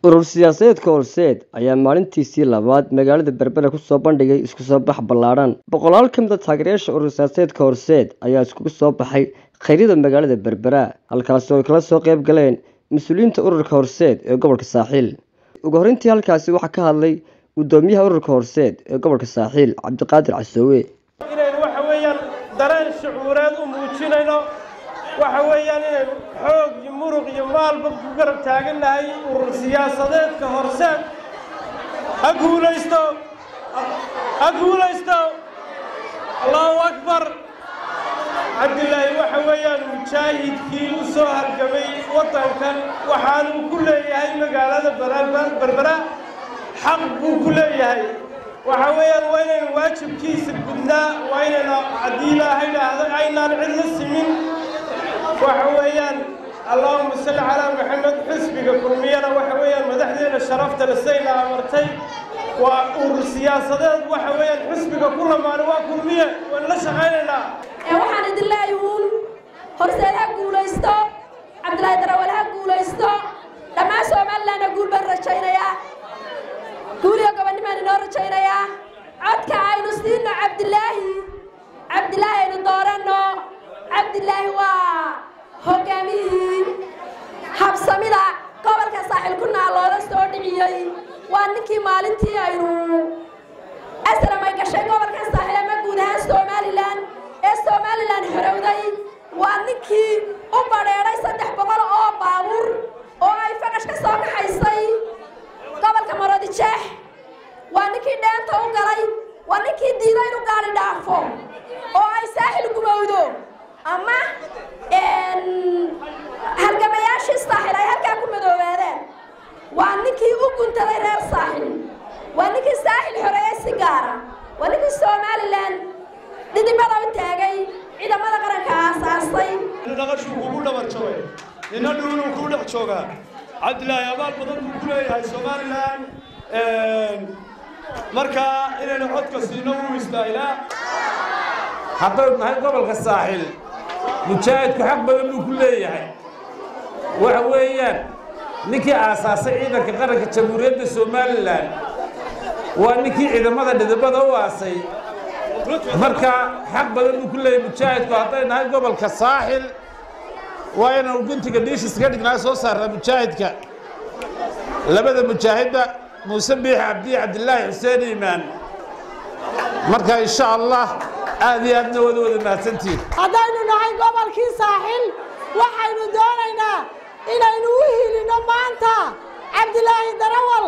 Urur siyaasadeedka Horseed ayaa maalintiisii labaad magaalada Berbera ku soo bandhigay isku soo bax ballaadhan. Boqolaal ka mid ah taageerayaasha urur siyaasadeedka Horseed ayaa iskugu soo baxay khayryada magaalada Berbera, halkaasi oo ay kala soo qayb galeen mas'uuliyiinta ururka Horseed ee gobolka Saaxiil. Ugu horreyntii halkaasi waxaa ka hadlay guddoomiyaha ururka Horseed ee gobolka Saaxiil, Cabdiqaadir Casoowe. Inaynu waxa weeyaan dareen shucuureed u muujinayno, waxa weeyaan inaynu xoog iyo muruq iyo maalba ku garab taagannahay urur siyaasadeedka Horseed. Ha guulaysto, ha guulaysto! Allahu akbar! Cabdilaahi waxa weeyaan mujaahidkii u soo halgamay waddankan, waxaanuu ku leeyahay magaalada Berbera xaq buu ku leeyahay. Waxa weeyaan waa inaynu waajibkiisa gudnaa, waa inaynu haddii Ilaahay idhaahdo aynaan cid la simin. Waxa weeyaan, allahuma salli calaa Maxamed, xisbiga Kulmiyana waxa weeyaan madaxdeena sharafta le sayna amartay waa urur siyaasadeed. Waxa weeyaan xisbiga ku lamaana waa Kulmiye, waan la shaqaynaynaa. Waxaan idin leeyahay uun Horseed ha guulaysto, Cabdilaahi Darawal ha guulaysto, dhammaan Somalilandna guul baan rajaynayaa, guul iyo gobonnimaan inoo rajaynayaa. Codka aynu siino Cabdilaahi, Cabdilaahi aynu dooranno. Cabdilaahi waa hogaamiyihii habsamida gobolka Saaxil ku naalooda soo dhiciyey, waa ninkii maalintii aynu aslam ay gashay gobolka Saaxil ama guud ahaan Somalilan ee Somalilan xorowday, waa ninkii u badheedhay 300 oo baabuur oo ay faqash ka soo kaxaysay gobolka Maroodijeex, waa ninkii dheenta u galay, waa ninkii diiday inuu gaari dhaafo oo ay Saaxil gumowdo ama halgamayaashii Saaxil ay halkaa ku madoobaadaan, waa ninkii u guntaday reer Saaxil, waa ninkii Saaxil xoreeyey si gaara, waa ninkii Somalilan dhidibada u taagay, ciidamada qaranka aasaasay. Dhaqashuu kugu dhabar jabay, nina dhuunuu kuu dhex joogaa. Cabdilaahi abaal badan buu ku leeyahay Somalilan, markaa inaynu codka siino wuu istaahilaa. Haddaynu nahay gobolka Saaxil, mujaahidku xaq badan buu ku leeyahay. Waxa weeyaan ninkii aasaasay ciidanka qaranka Jamhuuriyadda Somalilan, waa ninkii ciidamada dhidibada u aasay, marka xaq badan buu ku leeyahay mujaahidku. Hadday nahay gobolka Saaxil, waa inaynu guntiga dhiish iskaga dhignaa, soo saarnaa mujaahidka. Labada mujaahidba, Muuse Biixi Cabdiye, Cabdilaahi Xuseen Iimaan. Marka insha Allah aad iyo aadna wada mahadsantihiin. Haddaynu nahay gobolkii Saaxil, waxaynu doonaynaa inaynu u hilinno maanta Cabdilaahi Darawal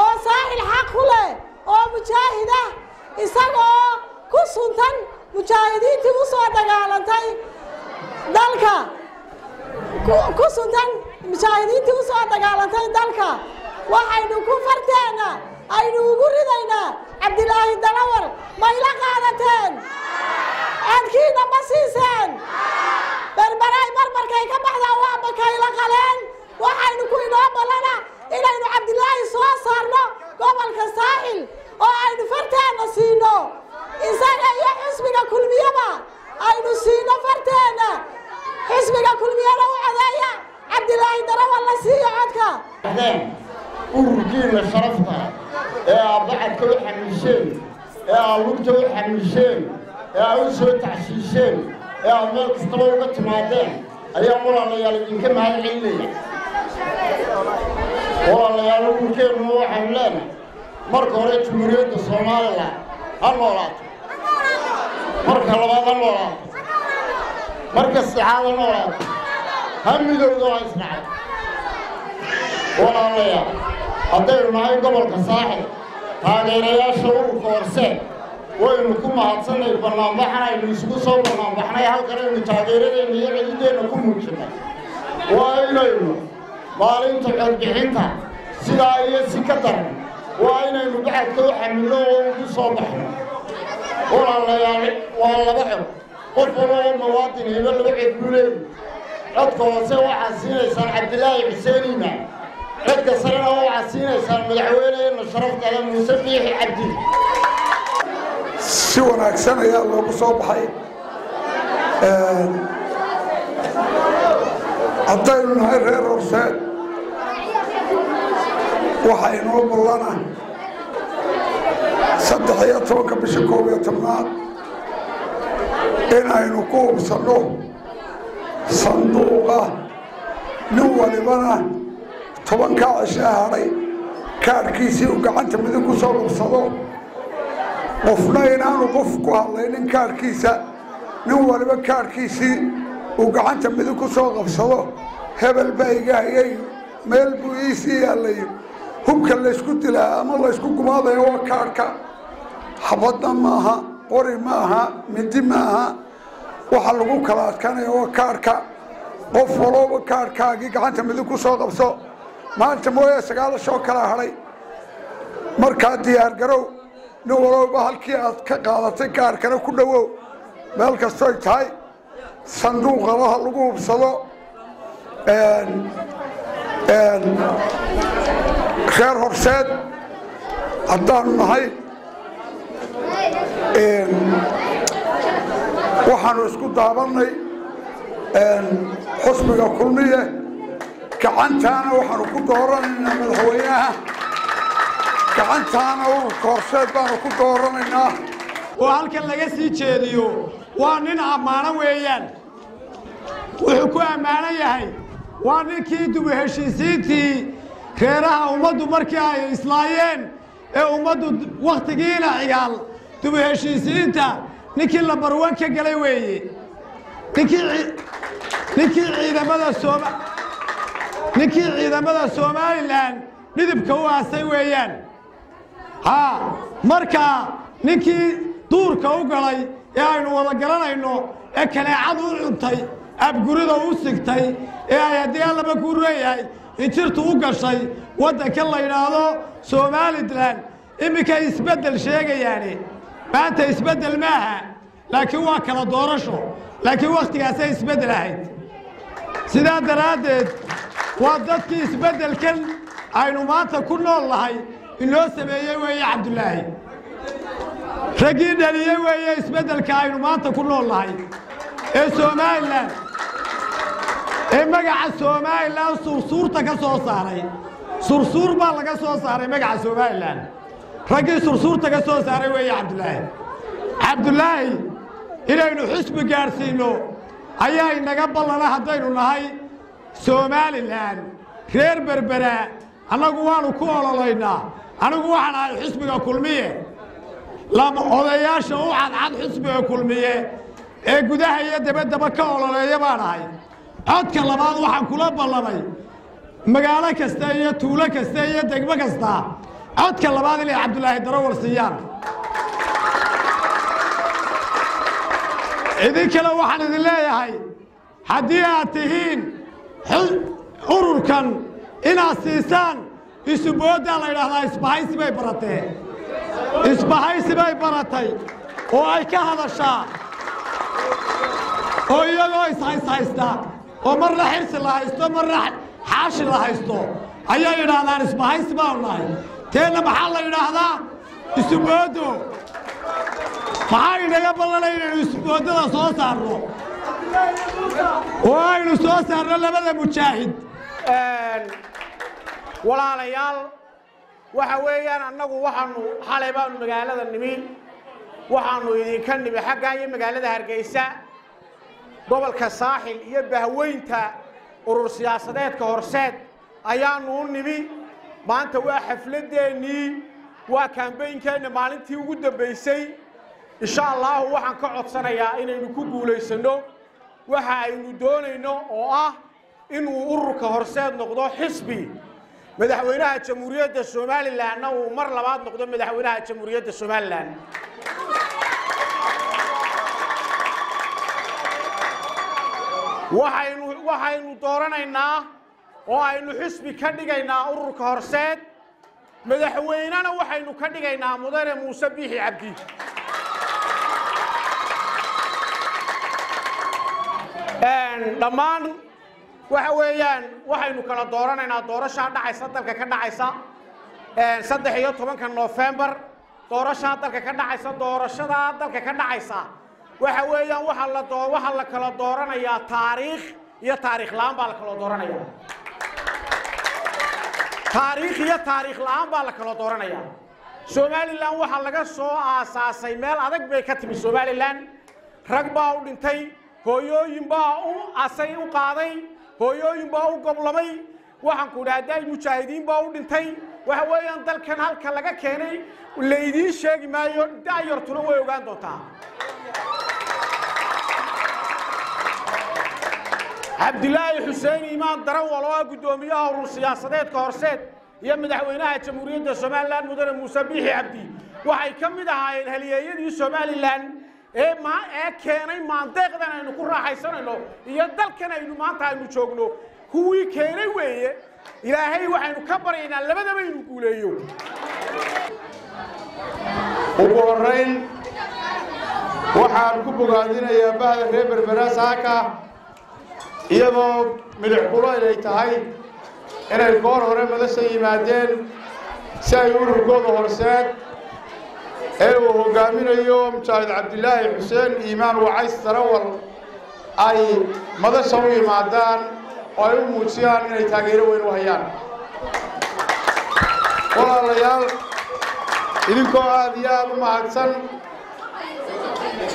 oo Saaxil xaq ku leh oo mujaahid ah, isagoo ku suntan mujaahidiintii u soo dagaalantay dalka, ku suntan mujaahidiintii u soo dagaalantay dalka. Waxaynu ku farteenna aynu ugu ridaynaa Cabdilaahi Darawal. Ma ila qaadateen? Codkiina ma siiseen? Berberay marmarkay ka baxdaa waa bakayla qaleen. Waxaynu ku inoo ballana inaynu Cabdilaahi soo saarno gobolka Saaxil oo aynu farteenna siino isaga iyo xisbiga Kulmiyaba aynu siino farteenna. Xisbiga Kulmiyana u codeeya, Cabdilaahi Darawal la siiyo codka. Ururkiina sharafta ee aad bacadka u xamiisheen, ee aad lugta u xamiisheen, ee aad u soo tacsiisheen, ee aad meel kastaba uga timaadeen ayaa walaalayaal idinka mahad celinaya. Walaalayaal, ururkeennu waxaynu leenahay marka hore Jumhuuriyadda Somalilan ha noolaato, marka labaad ha noolaato, marka saddexaad ha noolaato, ha midowdo, ha israacdo. Walaalayaal, haddaynu nahay gobolka Saaxil, taageerayaasha ururka Horseed waynu ku mahadsannay bannaanbaxan aynu isugu soo bannaanbaxnay halkan aynu taageeradeenna iyo cidideenna ku muujinnay. Waa inaynu maalinta codbixinta sidaa iyo si ka daran waa inaynu bacadka u xamilno oo ugu soo baxno. Walaalayaal, waa laba cod, qof walba oo muwaadin hibo laba cod buu leeyahy. Codka hoose waxaad siinaysaan Cabdilaahi Xuseen Iimaan, codka sarena waxaad siinaysaan madaxweyneheenna sharafta leh Muuse Biixi Cabdi. Si wanaagsan ayaa loogu soo baxay. Haddaynu nahay reer Horseed, Waxaa inoo ballana 13-ka bisha 11aad in aynu ku hubsanno sanduuqa. Nin walibana 10-kaa cishaa hadhay kaadhkiisii uu gacanta midig ku soo hubsado. Qofna inaanu qof ku hadlaynin kaadhkiisa, nin waliba kaadhkiisii uu gacanta midig ku soo qabsado. Hebel baa iga hayay, meel buu iisii yaallay. Hubka laysku dilaa ama laysku gumaadaya waa kaadhka. Xabadna maaha, qori maaha, mindi maaha. Waxa lagu kala adkaanaya waa kaadhka. Qof walooba kaadhkaagii gacanta midig ku soo qabso. Maanta mooye 9 shoo kala hadhay. Markaa diyaar garow, nin walooba halkii aad ka qaadatay kaadhkana ku dhowow, meel kastoy tahay sanduuqadaha lagu hubsado. Reer Horseed haddaanu nahay, waxaanu isku daabannay xusbiga Kulmiye. Gacantaana waxaanu ku dooranaynaa madaxweynaha, gacantaana ururka Horseed baanu ku dooranaynaa. Oo halkan laga sii jeediyo waa nin ammaano weeyaan. Wuxuu ku ammaanan yahay waa ninkii dubu heshiisiintii reeraha ummaddu markii ay islaayeen ee ummaddu wakhtigiina Cigaal dubu heshiisiinta ninkii number one ka galay weeye. Ninkii ciidamada Somaliland dhidibka u aasay weeyaan. Haa, marka ninkii duurka u galay ee aynu wada garanayno ee kaneecadu u cuntay, abgurida u sigtay, ee ay haddii Allaba kuu reeyahay injirtu u gashay waddanka la yidhaahdo Somaliland, iminkay isbeddel sheegayaani. Maanta isbeddel maaha, laakiin waa kala doorasho, laakiin wakhtigaasay isbeddel ahayd. Sidaa daraaddeed waa dadkii isbeddelkan aynu maanta ku nool nahay inoo sameeyey weeye. Cabdulaahi raggii dhaliyey weeye isbeddelka aynu maanta ku nool nahay ee Somaliland, ee magaca Somaliland sursuurta ka soo saaray. Sursuur baa laga soo saaray magaca Somaliland, raggii sursuurta ka soo saaray weeye Cabdulaahi. Cabdulaahi inaynu xisbi gaadhsiinno ayaa inaga ballana haddaynu nahay Somaliland. Reer Berbera annagu waanu ku ololaynaa. Anigu waxaan ahay xisbiga Kulmiye, odayaasha u cadcad xisbiga Kulmiye ee gudaha iyo dabaddaba ka ololeeya baan ahay. Codka labaad waxaan kula ballamay magaalo kasta iyo tuulo kasta iyo degmo kasta codka labaad inay Cabdulaahi Darawal siiyaan. Idinkale waxaan idin leeyahay, haddii aad tihiin ururkan, inaad siisaan isubooddaa la yidhaahdaa. Isbahaysi bay baratee, isbahaysi bay baratay oo ay ka hadashaa oo iyagoo ishayshaysta oo marna Xirsi la haysto, marna Xaashi la haysto ayay yidhaahdaan isbahaysi baanu nahay. Teenna maxaa la yidhaahdaa? Isuboodo. Maxaa inaga ballanay inaynu isubooddada soo saarno oo aynu soo saarno labada mujaahid? Walaalayaal, waxa weeyaan annagu waxaanu xalay baanu magaalada nimi. Waxaanu idinka nimi xaggaa iyo magaalada Hargeysa, gobolka Saaxil iyo bahweynta urur siyaasadeedka Horseed ayaanu u nimi. Maanta waa xafladeennii, waa campaign-keenna maalintii ugu dambaysay. Insha Allahu waxaan ka codsanayaa inaynu ku guulaysanno waxa aynu doonayno oo ah inuu ururka Horseed noqdo xisbi, madaxweynaha Jamhuuriyadda Somalilandna uu mar labaad noqdo madaxweynaha Jamhuuriyadda Somaliland. Waxaynu dooranaynaa oo aynu xisbi ka dhigaynaa ururka Horseed, madaxweynena waxaynu ka dhigaynaa mudane Muuse Biixi Cabdi. Dhammaan waxa weeyaan waxaynu kala dooranaynaa doorashaa dhacaysa dalka ka dhacaysa 13-ka Nofembar. Doorashaa dalka ka dhacaysa, doorashadaa dalka ka dhacaysa waxa weeyaan waxaa la kala dooranayaa taariikh iyo taariikh la'aan baa la kala dooranaya. Taariikh iyo taariikh la'aan baa la kala dooranayaa. Somaliland waxaa laga soo aasaasay meel adag bay ka timi. Somaliland rag baa u dhintay, hooyooyin baa u asay u qaaday, hooyooyin baa u goblamay, waxaan ku idhaahdaa mujaahidiin baa u dhintay. Waxa weeyaan dalkan halka laga keenay laydiin sheegi maayo, da'yartuna way ogaan doontaa. Cabdilaahi Xuseen Iimaan Darawal oo ah guddoomiyaha urur siyaasadeedka Horseed iyo madaxweynaha Jamhuuriyadda Somaliland mudane Muuse Biixi Cabdi waxay ka mid ahaayeen halyeeyadii Somaliland ee keenay maandeeqdan aynu ku raaxaysanayno iyo dalkan aynu maanta aynu joogno kuwii keenay weeye. Ilaahay waxaynu ka baryaynaa labadaba inuu guuleeyo. Ugu horrayn waxaan ku bogaadinayaa bahda reer Berbera saaka, iyadoo midix kulayl ay tahay, inay goor hore madasha yimaadeen si ay ururkooda Horseed ee uu hoggaaminayo mujaahid Cabdilaahi Xuseen Iimaan Wacays Darawal ay madasha u yimaadaan oo ay u muujiyaan inay taageero weyn u hayaan. Walaalayaal, idinkoo aada iyo aada u mahadsan,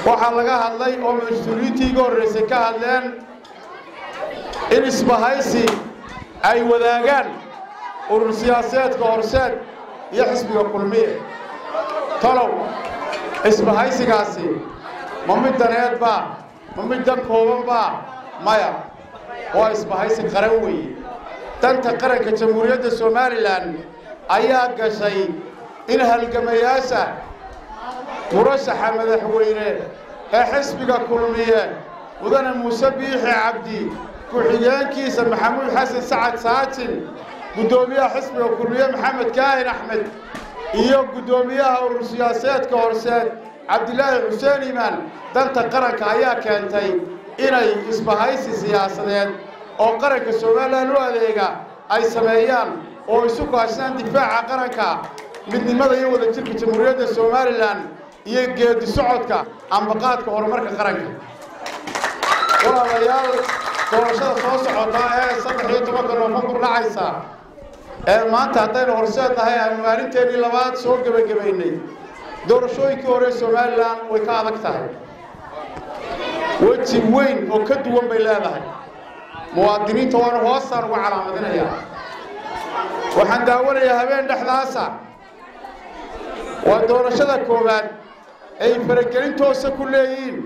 waxaa laga hadlay oo mas-uuliyiintii iga horreysay ka hadleen in isbahaysi ay wadaagaan urur siyaasadeedka Horseed iyo xisbiga Kulmiye. Talow isbahaysigaasi ma mid daneed baa, ma mid dan kooban baa? Maya, waa isbahaysi qaran weeye. Danta qaranka Jamhuuriyadda Somaliland ayaa gashay in halgamayaasha murashaxa madaxweyne ee xisbiga Kulmiye mudane Muuse Biixi Cabdi, ku-xigeenkiisa Maxamuud Xasan Sacad Saajin, guddoomiyaha xisbiga Kulmiye Maxamed Kaahin Axmed iyo guddoomiyaha urur siyaasadeedka Horseed Cabdilaahi Xuseen Iimaan, danta qaranka ayaa keentay inay isbahaysi siyaasadeed oo qaranka Somaliland u adeega ay sameeyaan oo isu kaashadaan difaaca qaranka, midnimada iyo wadajirka Jamhuuriyadda Somaliland iyo geedi socodka ambaqaadka horumarka qaranka. Walaalayaal, doorashada soo socota ee 13-ka Noofembar dhacaysa ee maanta haddaynu Horseed nahay aanu maalinteennii labaad soo gebagabaynay, doorashooyinkii hore Somaliland way ka adag tahay, weji weyn oo ka duwan bay leedahay. Muwaadiniinta waanu hoostaan uga calaamadinayaa. Waxaan daawanayaa habeen dhexdaasa, waa doorashada koowaad ay faragelin toosa ku leeyihiin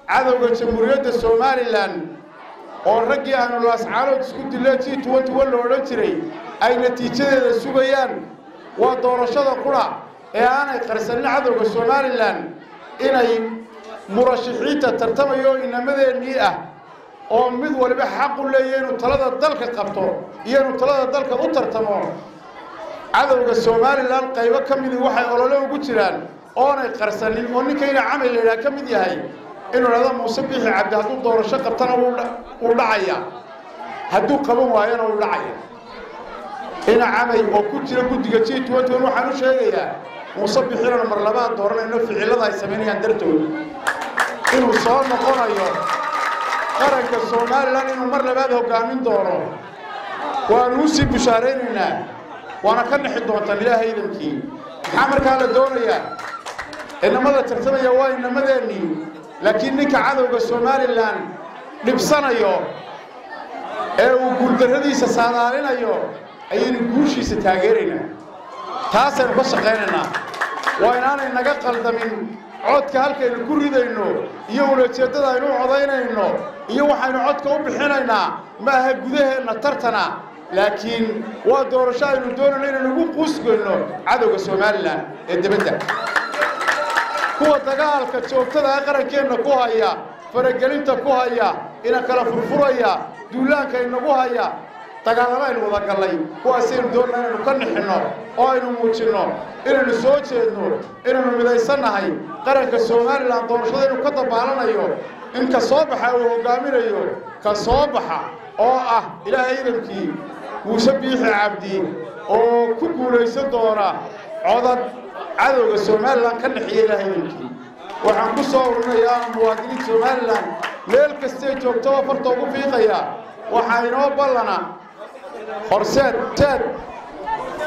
cadowga Jamhuuriyadda Somaliland oo raggii aanu Laascaanood isku dillee G21 la odhan jiray ay natiijadeeda sugayaan. Waa doorashada qura ee aanay qarsanin cadowga Somaliland inay murashaxiinta tartamayo inamadeenii ah oo mid waliba xaq u leeyahay inuu talada dalka qabto iyo inuu talada dalka u tartamo. Cadowga Somaliland qaybo ka midii waxay olole ugu jiraan oonay qarsanin oo ninkayna camal la yidhaha ka mid yahay inuu idhahdo Muuse Biixi Cabdi hadduu doorasho qabtana wuu dhacaya, hadduu qaban waayona wuu dhacaya. Ina camay oo ku jira guddiga G21 waxaan u sheegayaa Muuse Biixi inaanu mar labaad dooranayno ficillada ay samaynayaan dartood, inuu soo noqonayo qaranka Somaliland, inuu mar labaad hoggaamin doono. Waanu u sii bushaaraynaynaa, waana ka nixi doontaan Ilaahay idankii. Maxaa markaa la doonayaa? Inamada tartamaya waa inamadeenii, laakiin ninka cadowga Somaliland dhibsanayo ee uu guuldarradiisa saadaalinayo ayaynu guushiisa taageeraynaa, taasaynu ka shaqaynaynaa. Waa inaanay naga qaldamin codka halkaynu ku ridayno iyo ulajeeddada aynu u codaynayno iyo waxaynu codka u bixinaynaa. Ma aha gudaheenna tartana, laakiin waa doorasho aynu doonayno inaynu ugu quusgoyno cadowga Somaliland ee debadda, kuwa dagaalka joogtada ee qarankeenna ku haya, faragelinta ku haya, ina kala furfuraya, duulaanka inagu haya, dagaalama aynu wada gallay. Kuwaasaynu doonana inaynu ka nixinno oo aynu muujinno inaynu soo jeedno, inaynu midaysannahay. Qaranka Somaliland doorashada inuu ka dabaalanayo in ka soo baxa uu hoggaaminayo ka soo baxa oo ah Ilaahay idankii Muuse Biixi Cabdi oo ku guulaysan doona codad cadowga Somaliland ka nixiya Ilaahay idankii. Waxaan ku soo ururinayaa muwaadiniinta Somaliland meel kastay joogtaba farta ugu fiiqaya, waxaa inoo ballana Horseed teed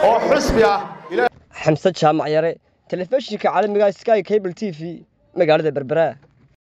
Oo xusbi ah. Xamse Jaamac Yare, telefishinka caalamiga Sky Cable TV, magaalada Berbera.